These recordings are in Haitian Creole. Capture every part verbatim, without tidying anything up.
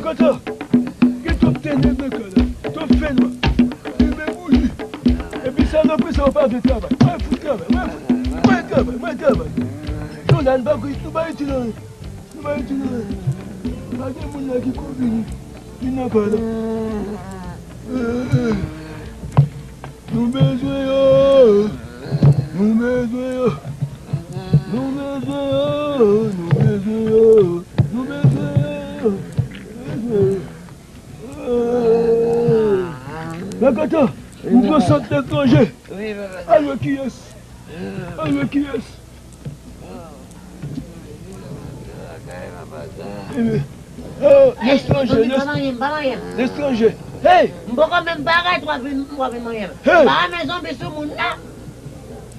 Ata, gen twòp tenèb nan kay la, twòp fènwa, limen bouji. Epi salopri sa yo pa vle travay. Mwen fout travay, mwen fout, mwen travay, mwen travay. Nou la, nou pa, nou pa itil anyen. Nou pa itil anyen. Pa gen moun la ki konvini. Vin nan kay la. Eh, eh. Nou bezwen yo. Nou bezwen yo. Nou bezwen yo. Nou bezwen yo. Nou bezwen yo. Bezwen yo. Lakata, m pran sant etranje. Al wè kiyès. Al wè kiyès. Ebyen, oh, letranje, les-, letranje. Hey! M poko menm parèt, w ap vin, w ap vin manyen m. Hey! M pa renmen zonbi sou moun, non.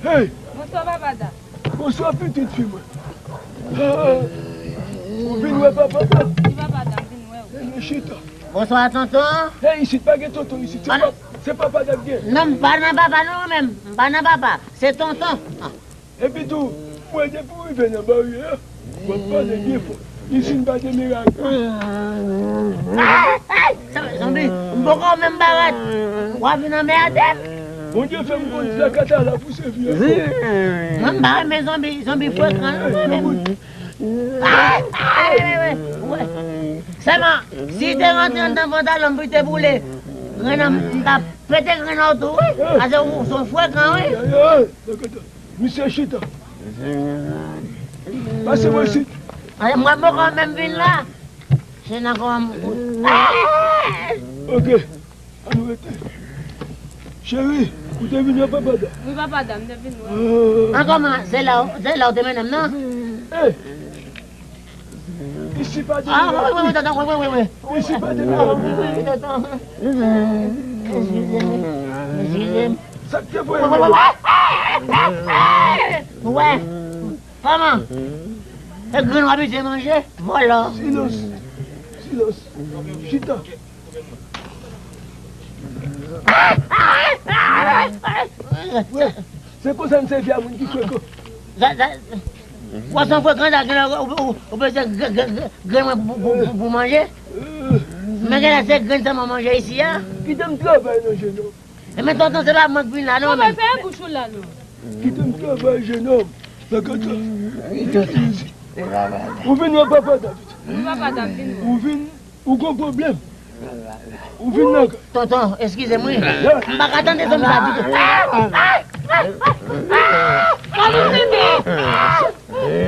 Hey! Bonswa, papa Da. Bonswa, pitit fi mwen. Ah, ou vin wè papa Da? Wi, papa Da, m vin wè w. Ebyen, chita. Bonswa, tonton. Hey, isit pa gen tonton isit. Se pa, se papa Da k gen. Non, m pa nan papa, non, menm. M pa nan papa. Se tonton. Ah. Epi tou, mwen depi w rive nan baryè a, w ap pale byen fò. Isit pa gen mirak. Ay, ay, sa, zonbi, m poko menm parèt. W ap vin anmède m. Bondye fè m konn di Lakata la pou sèvi ankò. Mwen m pa renmen zonbi, zonbi frekan, non, mwen menm. Ay, ay, ay, ay, ay. Sèlman, si te rantre anndan pantalon m pou te boule, grenn nan, m t ap pete grenn nan w tou, wi. Paske ou, ou se yon frekan, wi. Ay, ay, ay, Lakata. Misye chita. Pase mwen isit. Ay, mwen poko menm vin la. Se nan kòman m kout. Ok. Ann rete. Cheri, ou te vin wè papa Da? Wi, papa Da, m te vin wè. Ah. An kòman? Se la, se la ou te mennen m, non? Eh! Isi pa de mirak. Ah, wi, wi, wi, tonton, wi, wi, wi. Isi pa de mirak. Ah, wi, wi, tonton. Eskize m. Eskize m. Sa k te voye m? Wè. Kòman? E grenn w abitye manje? Vòlò. Silans. Silans. Chita. Wè, se konsa n sèvi a moun ki frekan. Sa, sa, w ap san frekan, sa, gen lè ou, ou, ou bezwen grenn mwen pou, pou, pou, pou manje. Men gen lè se grenn sèlman manje isi a. Kite m travay non, jenòm. Ebyen, tonton, se pa mwen k vin la, non, menm. Kòman fè bouch ou la, non? Kite m travay, jenòm. Lakata. Ou vin wè papa Da, pitit? Wi, papa Da, m vin wè. Ou vin, ou gon pwoblèm. Ou vin nan kay. Tonton, eskize m, wi. M pa ka tande zonbi sa ditou.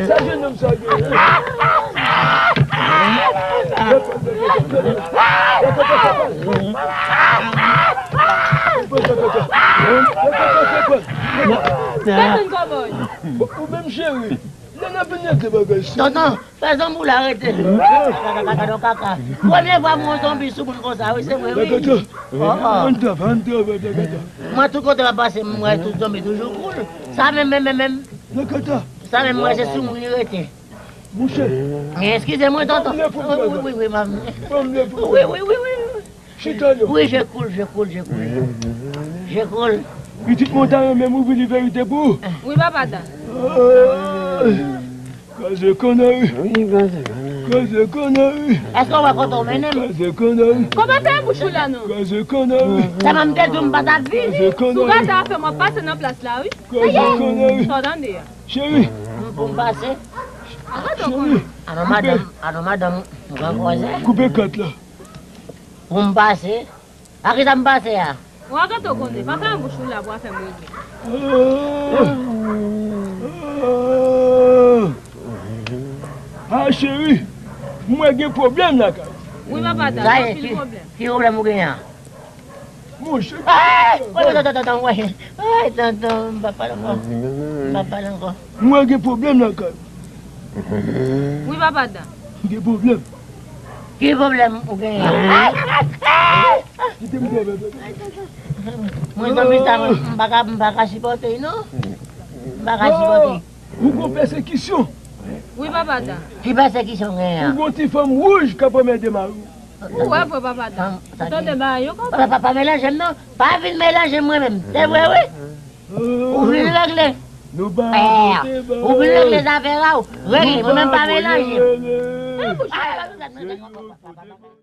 Sa jenòm sa gen? Ou menm cheri, lè n ap vin regle bagay sa. Tonton, fè zonbi w la rete. Kaka, kaka, kaka. Premye fwa m wè yon zonbi sou moun konsa, wi, se vre, wi. Ann travay, ann travay, Lakata. Mwen, tout kote m ap pase, m wè tout zonbi toujou koul. Sa menm, menm, menm, menm. Lakata. Sa menm, mwen, se sou moun li rete. Monchè. Men eskize mwen, tonton. Wi, wi, wi, wi, m ap. Wi, wi, wi, wi. Chita non. Wi, je koul, je koul, je koul. Je koul. Pitit mwen ta renmen m ouvri li verite pou ou. Wi, papa Da. Ay. Kraze kannari. Wi, kraze kannari. Kraze kannari. Èske w wè kote w mennen m? Kraze kannari. Kòman fè bouch ou la, non? Kraze kannari. Sèlman m te di w m pa t ap vini. Kraze kannari. Si w gade afè m, w ap pase nan plas la, wi. Kraze kannari. Sa w tande a? Cheri. M pou m pase. Cheri. Anon madanm, anon madanm, m pran kòze. Koupe kat la. Pou m pase. A kisa m pase a? Ou a gade w konnen, pa fè yon bouch ou la pou afè m regle. Ah, cheri, m wè gen pwoblèm lakay. Wi, papa Da, anpil pwoblèm. Ki pwoblèm ou genyen an? Monchè. Ay! Wè, wè, wè, wè, wè. Ay, tonton, m pa pale ankò. M pa pale ankò. M wè gen pwoblèm lakay. Wi, papa Da. Gen pwoblèm. Ki pwoblèm ou genyen? Kite m travay, bebe. Mwen, zanmi sa, mwen, m pa ka, m pa ka sipòte, non. M pa ka sipòte. Ou gon pèsekisyon. Wi, papa Da. Ki pèsekisyon genyen an? Ou gon ti fanm wouj k ap anmède mari w. Ou wè vre, papa Da. Ou tande bagay yo konsa. Pa, pa, pa melanje m non. Pa vin melanje m mwen menm. Se vre, wi. Ou vin regle. Ou vin regle zafè a ou. Regle, mwen menm pa melanje m. Fè bouch ou.